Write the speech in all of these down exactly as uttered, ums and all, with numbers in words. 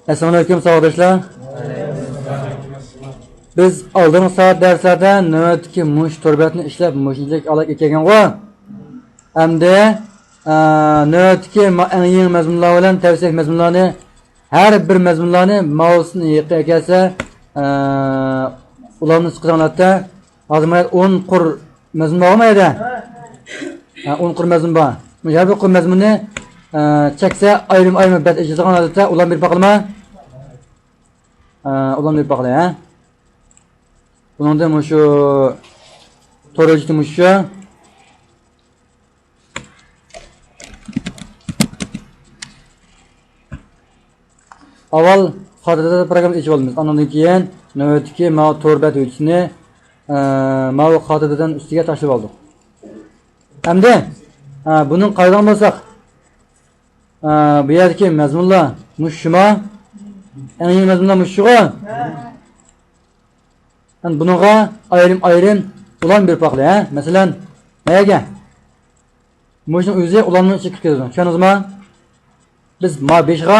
ئەسسالامۇ ئەلەيكۇم، ساۋاقداشلار. بىز ئالدىنقى سائەت دەرسلەردە نۆۋەتتىكى مۇشۇ تور بەتنى ئىشلەپ، مۇشۇنچىلىك ئالاقە كەلگەنغۇ. ئەمدى، ئە، نۆۋەتتىكى ما-، ئەڭ يېڭى مەزمۇنلار بىلەن تەۋسىيە مەزمۇنلارنى، ھەر بىر مەزمۇنلارنى ماۋۇسىنى يېقىن كەلسە، ئە، ئۇلارنى سىقىدىغان ھالەتتە، ھازىر مانا ئون قۇر مەزمۇن بارغۇ ما يەردە؟ ھە، ئون قۇر مەزمۇن بار. مۇشۇ ھەر بىر قۇر مەزمۇننى، ئە، چەكسە ئايرىم-ئايرىم بەت ئېچىلىدىغان ھالەتتە ئۇلارنى بېرىپ باقىلىما؟ ئە، ئۇلارنى بېرىپ باقىلى، ھە؟ بۇنىڭدىن مۇشۇ تور ھۆججىتى مۇشۇ. ئاۋۋال خاتىرىدە پروگراممىنى ئېچىپ ئالىمىز. ئاندىن كېيىن نۆۋەتتىكى ماۋۇ تور بەت ھۆججىتىنى، ئە، ماۋۇ خاتىرىدىن ئۈستىگە تاشلاپ ئالدۇق. ئەمدى، ئە، بۇنى قايتىدىغان بولساق، ئە، بۇ يەردىكى مەزمۇنلار مۇشۇ شۇما؟ ئەڭ يېڭى مەزمۇنلار مۇشۇ شۇغۇ؟ ئەمدى بۇنىڭغا ئايرىم-ئايرىم ئۇلارنى بېرىپ باقىلى، ھە؟ مەسىلەن، نەگە؟ مۇشۇنىڭ ئۆزى ئۇلارنىڭ ئىچىگە كىرىپ كېتىدۇ. چۈشەندىڭىزمۇ؟ بىز ما بېشىغا،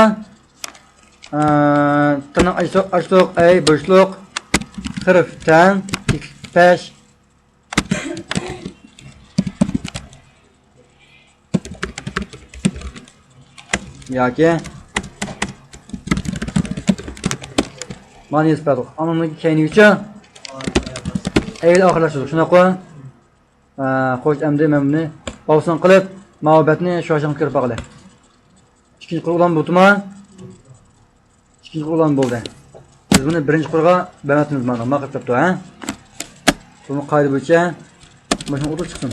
ئە، تىرناق ئاچتۇق، ئاچتۇق، ئەي، بوشلۇق، خىرىف تەڭ، تېكىست پەش. ياكى مانا يېزىپ بەردۇق. ئاندىن كەينىگىچە ئەيل ئاخىرلاشتۇردۇق. شۇنداققۇ؟ ئە، خوش، ئەمدى مەن بۇنى باۋسان قىلىپ، ماۋۇ بەتنى شۇ ئاشاڭغا كىرىپ باقىلى. ئىككىنچى قۇر ئۇلان بولدىما؟ ئىككىنچى قۇر ئۇلان بولدى. بىز بۇنى بىرىنچى قۇرغا بەرمەپتىمىز، مانا، ماقۇل قىلىپتۇ، ھە؟ بۇمۇ قائىدە بويىچە ماشىنا ئوتتۇرىغا چىقسۇن.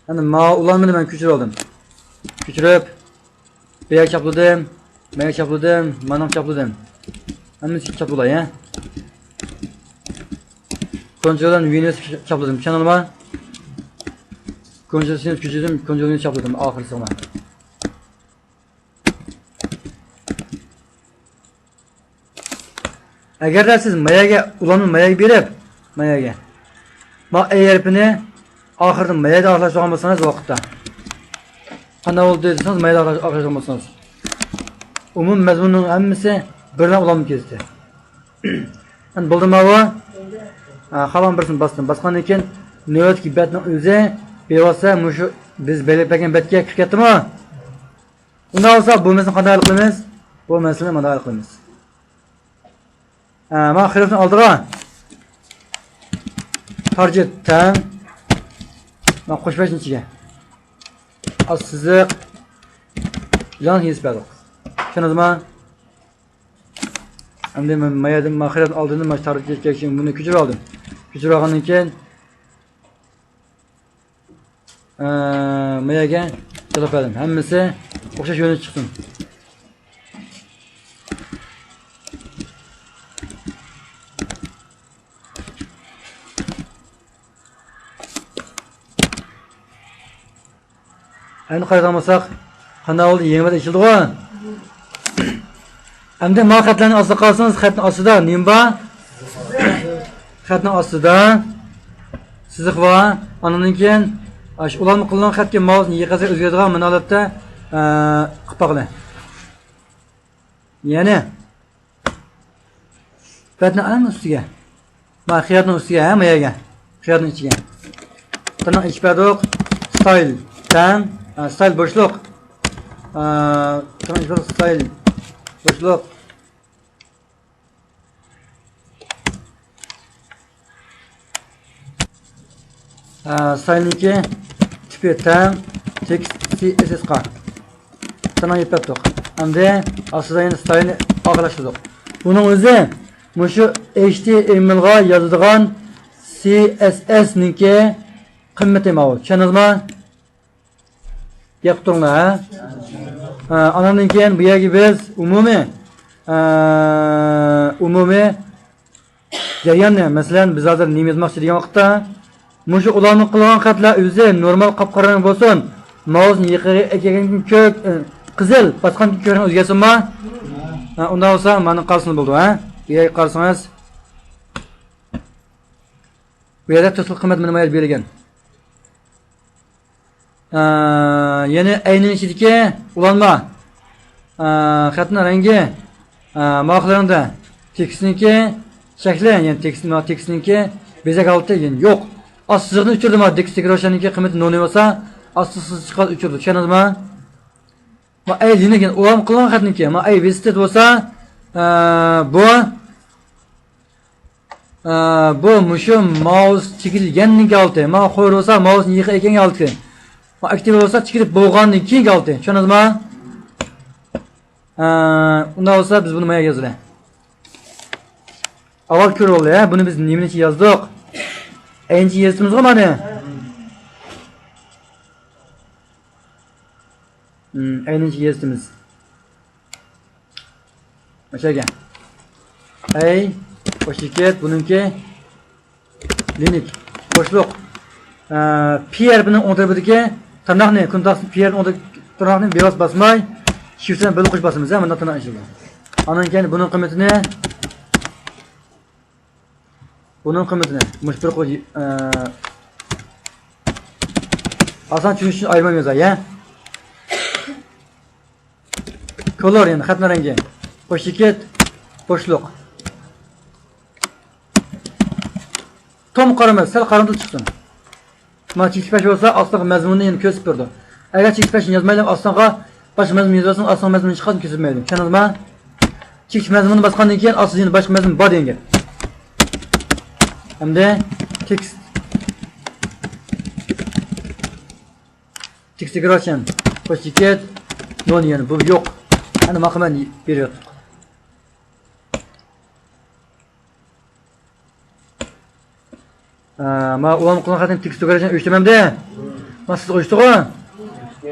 ئەنە، ماۋۇ ئۇلانمىنى مەن كۆچۈرۈپ ئالدىم. كۆچۈرۈپ، بۇ يەرگە چاپلىدىم، مەن يەرگە چاپلىدىم، مانا چاپلىدىم. ھەممىسىگە چاپلىدىم، ھە؟ كونترولدىن ۋىنىس چاپلىدىم، چۈشەندىڭلارمۇ؟ كونترول سىنىپ كۆچۈردۈم، كونترول ۋىنىس چاپلىدىم، ئاخىرسىغا. ئەگەردە سىز ما يەرگە، ئۇلارنى ما يەرگە بېرىپ، ما يەرگە، ما ئەي ھەرپىنى ئاخىرىدا ما يەردە ئاخىرلاشتۇرغان بولسىڭىز ۋاقىتتا، قانداق بولدى دېسىڭىز، ما يەردە ئاخىرلاشتۇرغان بولسىڭىز، ئومۇمىي مەزمۇننىڭ ھەممىسى بىردىن ئۇلانما كېزىتى. ئەمدى بولدىما بۇ؟ ھە، خالىغان بىرسىنى باستىم. باسقاندىن كېيىن نۆۋەتتىكى بەتنىڭ ئۆزى بىۋاسىتە مۇشۇ بىز بەلگىلەپ بەرگەن بەتكە كىرىپ كەتتىمۇ؟ ئۇنداق بولسا بۇ مەسىلىنى قانداق ھەل قىلىمىز؟ بۇ مەسىلىنى مۇنداق ھەل قىلىمىز. ئە، مانا خىرىفنىڭ ئالدىغا تارجېت تەڭ. مانا قوشۇپ بەرسىنى ئىچىگە. ئاز سىزىق. بىلەن يېزىپ بەردۇق. چۈشەندىڭىزمۇ؟ ئەمدى مەن ما يەردىن، مانا خىرىفنىڭ ئالدىدىن مانا تارجېت كەلگەن بۇنى كۆچۈرۈپ ئالدىم. كۆچۈرۈپ ئالغاندىن كېيىن ئە، ما يەرگە جالاپ بەردىم. ھەممىسى ئوخشاش يۆنىلىش چىقسۇن. ئەمدى قارايدىغان بولساق، قانداق بولدى؟ يېڭى بەت ئېچىلدىغۇ؟ ئەمدى مانا خەتلەرنىڭ ئاستىدا قارىسىڭىز، خەتنىڭ ئاستىدا نېمە بار؟ خەتنىڭ ئاستىدا سىزىق بار. ئاندىن كېيىن ئاشۇ ئۇلانما قىلىنغان خەتكە ماۋۇسنى يېقىنسا ئۆزگىرىدىغان مۇناسىۋەتتە، ئە، قىلىپ باقىلى. يەنى بەتنىڭ ئەڭ ئۈستىگە. مانا خىياتنىڭ ئۈستىگە، ھە، ما يەرگە. خىياتنىڭ ئىچىگە. تىرناق ئېچىپ بەردۇق. ستايل تەڭ. ئە، ستايل بوشلۇق. ئە، تىرناق ئېچىپ بەردۇق. ستايل بوشلۇق. ئە، ستايلنىڭكى تىپى تەڭ تېكىست سى ئېس ئېسقا. تىرناق ئېلىپ بەردۇق. ئەمدى ئاستىدا يەنە ستايلنى ئاخىرلاشتۇردۇق. بۇنىڭ ئۆزى مۇشۇ ئېيچ تى ئېم ئېلغا يازىدىغان سى ئېس ئېسنىڭكى قىممىتى ماۋۇ. چۈشەندىڭىزمۇ؟ يېقىپ تۇرۇڭلار، ھە؟ ھە، ئاناندىن كېيىن بۇ يەرگە بىز ئومۇمىي، ئە، ئومۇمىي جەرياننى، مەسىلەن، بىز ھازىر نېمە يازماقچى دېگەن ۋاقىتتا، مۇشۇ ئۇلانما قىلغان خەتلەر ئۆزى نورمال قاپقارا رەڭ بولسۇن، ماۋۇسنى يېقىغا ئەكەلگەن كۆك، ئە، قىزىل، باسقان كۆك رەڭ ئۆزگەرسۇنما؟ ھە، ئۇنداق بولسا مانا قارىسىڭىز بولىدۇ، ھە؟ بۇ يەرگە قارىسىڭىز. بۇ يەردە تۆت خىل قىممەت مانا بۇ يەردە بېرىلگەن. ئە، يەنى ئەينىڭ ئىچىدىكى ئۇلانما. ئە، خەتنىڭ رەڭگى، ئە، ماۋۇ خىل رەڭدە. تېكىستنىڭكى شەكلى، يەنى تېكىست، ماۋۇ تېكىستنىڭكى بېزەك ھالىتى، يەنى يوق. ئاستى سىزىقنى ئۆچۈردى، ماۋۇ تېكىست تەكرارلىشىشنىڭكى قىممىتى نولنى بولسا، ئاستى سىزىق چىققان ئۆچۈردى. چۈشەندىڭىزمۇ؟ ما ئەي لىنىك، يەنى ئۇلارمۇ قىلغان خەتنىڭكى. ما ئەي ۋېستېت بولسا، ئە، بۇ، ئە، بۇ مۇشۇ ماۋۇس چېكىلگەننىڭكى ھالىتى. ما خور بولسا ماۋۇسنى يېقىپ ئەكەلگەن ھالىتى. ما ئاكتىۋ بولسا چېكىلىپ بولغاندىن كېيىنكى ھالىتى. چۈشەندىڭىزمۇ؟ ئە، ئۇنداق بولسا بىز بۇنى ماياغا يازىلى. ئاۋۋال كۆرۈۋالدى، ھە؟ بۇنى بىز نېمىنى يازدۇق؟ ئەينىچە يېزىپتىمىزغۇ مانا. ئەينىچە يېزىپتىمىز. ماشاگە. ئەي، بوش چېكىت، بۇنىڭكى لىنىك، بوشلۇق. ئە، پى ھەرپىنىڭ ئوڭ تەرىپىدىكى تىرناقنى، كۇنتاس پى ھەرپىنىڭ ئوڭ تەرىپىدىكى تىرناقنى بىۋاسىتە باسماي، شىفتنى بىللە قوشۇپ باسىمىز، ھە، مۇنداق تىرناق ئېچىلىدۇ. ئاندىن كېيىن بۇنىڭ قىممىتىنى، بۇنىڭ قىممىتىنى مۇشۇ بىر قوي، ئە، ئاسان چۈشىنىش ئۈچۈن ئايرىم يازاي، ھە. كولور، يەنى خەتنىڭ رەڭگى. بوش چېكىت، بوشلۇق. توم قارىماي، سەل قارامتۇل چىقسۇن. مانا چېكىت پەش بولسا، ئاستىغا مەزمۇننى يەنە كۆرسىتىپ بېرىدۇ. ئەگەر چېكىت پەشنى يازمايلا، ئاستىغا باشقا مەزمۇن يېزىۋالسىڭىز، ئاستىغا مەزمۇن چىققان كۆرسەتمەيدۇ. چۈشەندىڭىزمۇ؟ چېكىت مەزمۇننى باسقاندىن كېيىن، ئاستىدا يەنە باشقا مەزمۇن بار دېگەن گەپ. ئەمدى تېكىست. تېكىست دېكوراتسىيە. بوش چېكىت. نون يەنە بۇ يوق. ئەنە ماقۇل مەن بېرىۋاتىدۇ. ئە، ما ئۇلارنىڭ قىلغان خەتنى تېكىست دېكوراتسىيە ئۆچتۈم ئەمدى. ما سىز ئۆچتىغۇ؟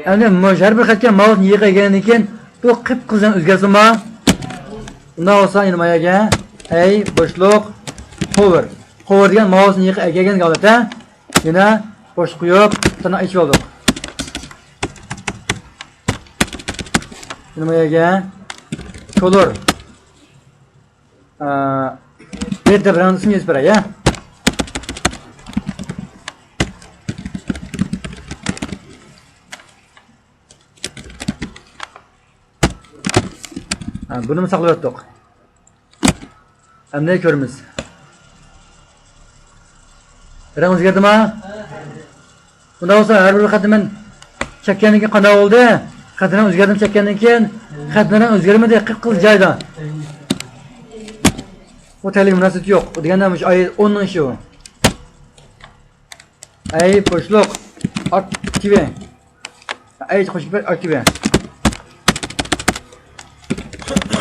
ئەمدى مۇشۇ ھەر بىر خەتكە ماۋۇسنى يېقىپ ئەكەلگەندىن كېيىن بۇ قىپقىزىل ئۆزگەرسۇنما؟ ئۇنداق بولسا يەنە ما يەرگە ئەي بوشلۇق قوۋۇر. قوۋۇر دېگەن ماۋۇسنى يېقىپ ئەكەلگەن ھالەت، ھە؟ يەنە بوش قويۇپ، تىرناق ئېچىپ ئالدۇق. يەنە ما يەرگە كولور. ئا، بىر دەپ رەڭ ئىسمى يېزىپ بېرەي، يا؟ ھە، بۇنىمۇ ساقلىۋەتتۇق. ئەمدى كۆرىمىز. رەڭ ئۆزگەردىما؟ ئۇنداق بولسا، ھەر بىر خەتنى مەن چەككەندىن كېيىن قانداق بولدى؟ خەتنىڭ رەڭ ئۆزگەردىمۇ چەككەندىن كېيىن؟ خەتنىڭ رەڭ ئۆزگەرمىدى، قىپقىزىل جايىدا. ئۇ تەلىگە مۇناسىۋىتى يوق. دېگەندە، مۇشۇ ئاي ئوننىڭ ئىشى ئۇ. ئەي، بوشلۇق. ئاكتىۋى. ئەي، قوشۇپ بەر، ئاكتىۋى.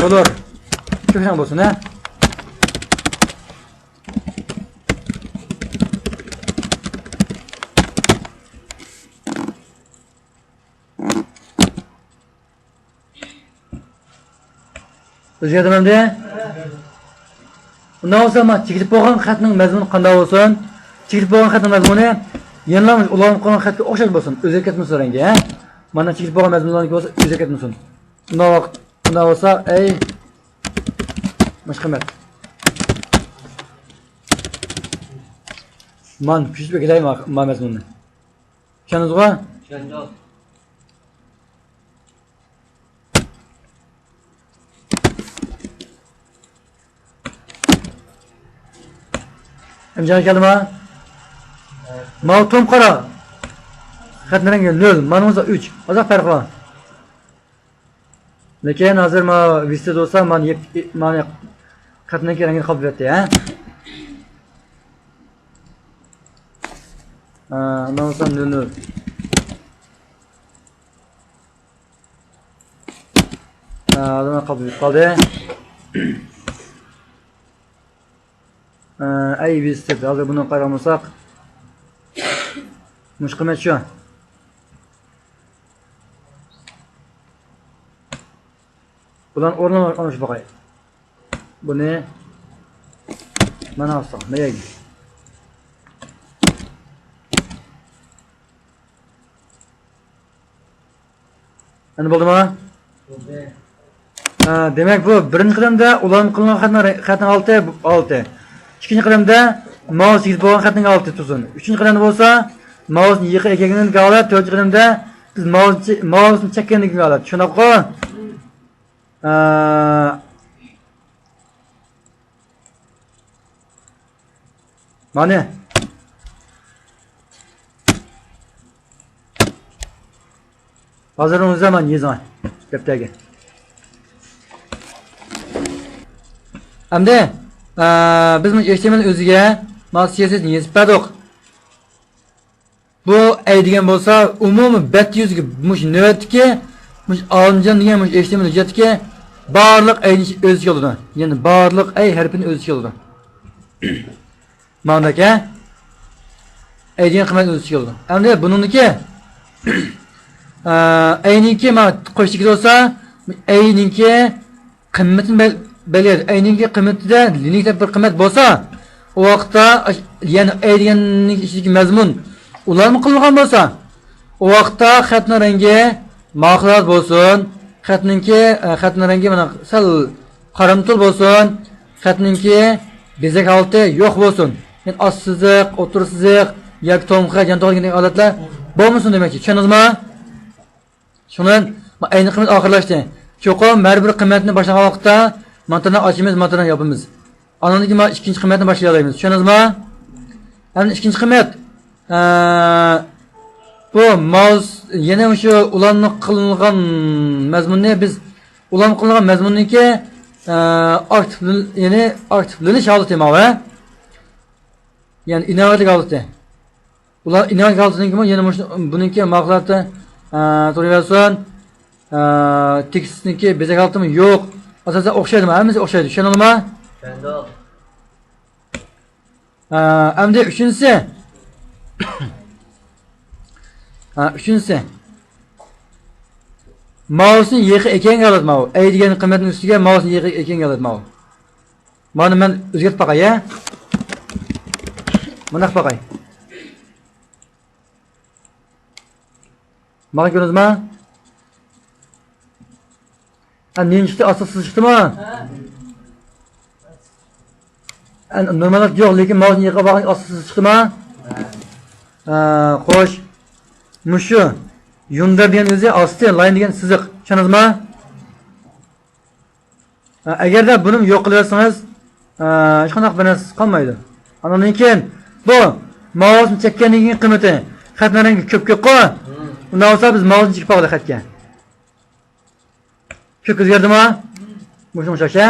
بولۇر. كۆكرەڭ بولسۇن، ھە؟ ئۆزگەردىم ئەمدى. ئۇنداق بولسا، ما چېكىلىپ بولغان خەتنىڭ مەزمۇنى قانداق بولسۇن؟ چېكىلىپ بولغان خەتنىڭ مەزمۇنى يەنىلا ئۇلانغان خەتكە ئوخشاش بولسۇن. ئۆزگەرتمىسۇن رەڭگى، ھە؟ مانا چېكىلىپ بولغان مەزمۇنلارنىڭكى بولسا ئۆزگەرتمىسۇن. ئۇنداق ۋاقىت، ئۇنداق بولسا، ئەي، مۇشۇ قىممەت. مان، كۈچلۈك بەكرەك ما، ما مەزمۇننى. چۈشەندىڭىزغۇ؟ چۈشەندۇق. ئەمجان كەلدىما؟ ماۋۇ توم قارا. خەتنىڭ رەڭگى نۆل، مانا بولسا ئۈچ. ئازراق پەرق بار. لېكىن ھازىر ما ۋىستىدا بولسا، مانا يەپ-، مانا خەتنىڭكى رەڭگىنى قاپلىۋەتتى، ھە؟ ھە، مانا بولسا نۆل نۆل. ھە، ھازىر مانا قاپلىۋېتىپ قالدى. ئەي، ۋىستىت، ھازىر بۇنى قارىغان بولساق، مۇشۇ قىممەت شۇ. بۇلارنى ئورنىغا ئورنىشىپ باقاي. بۇنى مانا ئالساق، مەيەگە. ئەمدى بولدىمۇ؟ بولدى. ھە، دېمەك، بۇ بىرىنچى قەدەمدە ئۇلارنى قىلغان خەتنىڭ رەڭ-، خەتنىڭ ھالىتى، ھالىتى. ئىككىنچى قەدەمدە ماۋۇس يېگىز بولغان خەتنىڭ ھالىتى تۇرسۇن. ئۈچىنچى قەدەمدە بولسا ماۋۇسنى يېقىپ ئەكەلگەندىكى ھالەت، تۆتىنچى قەدەمدە بىز ماۋۇسنى چە-، ماۋۇسنى چەككەندىكى ھالەت. چۈشەندۇققۇ؟ ئە، مانا. ھازىر ئۇنى زامان يېزىڭ دەپتەرگە. ئەمدى، ئە، بىز مۇشۇ ئېچ تى ئېم ئېل ئۆزىگە مانا سىياسەتنى يېزىپ بەردۇق. بۇ ئەي دېگەن بولسا ئومۇمىي بەت يۈزىگە مۇشۇ نۆۋەتتىكى، مۇشۇ ئالىمجان دېگەن مۇشۇ ئېچ تى ئېم ئېل ھۆججەتتىكى بارلىق ئەينى ئۆز ئىچىگە ئالىدۇ. يەنى بارلىق ئەي ھەرپىنى ئۆز ئىچىگە ئالىدۇ. مانداك، ھە؟ ئەي دېگەن قىممەت ئۆز ئىچىگە ئالىدۇ. ئەمدى بۇنىڭدىكى، ئە، ئەينىڭكى مانا قوشتىكى بولسا، ئەينىڭكى قىممىتىنى بەل-، بەلگىلەيدۇ. ئەينىڭكى قىممىتىدە لىنىك دەپ بىر قىممەت بولسا، ئۇ ۋاقىتتا ئاش-، يەنى ئەي دېگەننىڭ ئىچىدىكى مەزمۇن ئۇلارمۇ قىلىنغان بولسا، ئۇ ۋاقىتتا خەتنىڭ رەڭگى ماخلات بولسۇن، خەتنىڭكى، ئە، خەتنىڭ رەڭگى مانا سەل قارامتۇل بولسۇن، خەتنىڭكى بېزەك ھالىتى يوق بولسۇن. يەنى ئاست سىزىق، ئوتتۇرا سىزىق ياكى توم خەت، يانتۇ خەت دېگەن ھالەتلەر بولمىسۇن دېمەكچى. چۈشەندىڭىزمۇ؟ شۇنىڭ بىلەن ئەينى قىممەت ئاخىرلاشتى. چوقۇم ھەر بىر قىممەتنى باشلىغان ۋاقىتتا مانتىنى ئاچىمىز، مانتىنى ياپىمىز. ئاندىن كېيىن مانا ئىككىنچى قىممەتنى باشلايالايمىز. چۈشەندىڭىزمۇ؟ ئەمدى ئىككىنچى قىممەت، ئە، بۇ ماۋس يەنە مۇشۇ ئۇلانما قىلىنغان مەزمۇننى بىز ئۇلانما قىلىنغان مەزمۇننىڭكى، ئە، ئاكتىپ، يەنى ئاكتىپلىنىش ھالىتى ماۋۇ، ھە؟ يەنى ئىناۋەتلىك ھالىتى. ئۇلار ئىناۋەتلىك ھالىتىنىڭكىمۇ يەنە مۇشۇ، بۇنىڭكى ماخلاتى، ئە، تۇرۇۋەرسۇن. ئە، تېكىستنىڭكى بېزەك ھالىتىمۇ يوق. ئاساسەن ئوخشايدۇ، ھەممىسى ئوخشايدۇ. چۈشەندىڭلارمۇ؟ چۈشەندۇق. ئە، ئەمدى ئۈچىنچىسى. ئە، ئۈچىنچىسى. ماۋۇسىنى يېقى ئېكەنگە ھالەت ماۋۇ. ئەي دېگەن قىممەتنىڭ ئۈستىگە ماۋۇسىنى يېقى ئېكەنگە ھالەت ماۋۇ. مانا مەن ئۆزگەرتىپ باقاي، ھە؟ مۇنداق باقاي. ماڭا كۆرۈنىدىما؟ ھە، نېمە چىقتى؟ ئاستىغا سىزىق چىقتىما؟ ھە، نورمال يوق، لېكىن ماۋۇنى يېقىپ باققان ئاستىغا سىزىق چىقتىما؟ ھە، خوش. مۇشۇ يۇندەر دېگەن ئۆزى ئاستى، لاين دېگەن سىزىق. چۈشەندىڭىزما؟ ھە، ئەگەردە بۇنى يوق قىلىۋەتسىڭىز، ھە، ھېچقانداق بىر نەرسە قالمايدۇ. ئاندىن كېيىن بۇ ماۋۇسنى چەككەندىن كېيىن قىممىتى خەتنىڭ رەڭگى كۆپ كۆپكۇ. ئۇنداق بولسا بىز ماۋۇسنى چېكىپ باقىلى خەتكە. كۆپ ئۆزگەردىما؟ مۇشۇنىڭ ئوخشاش، ھە؟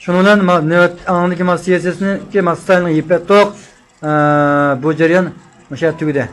شۇنىڭ بىلەن ما-، نۆۋەت، ئاندىكى ما سىياسەتنىڭكى ما ستايلىنى يېپىۋەتتۇق. ئە، بۇ جەريان مۇشۇ يەردە تۈگىدى.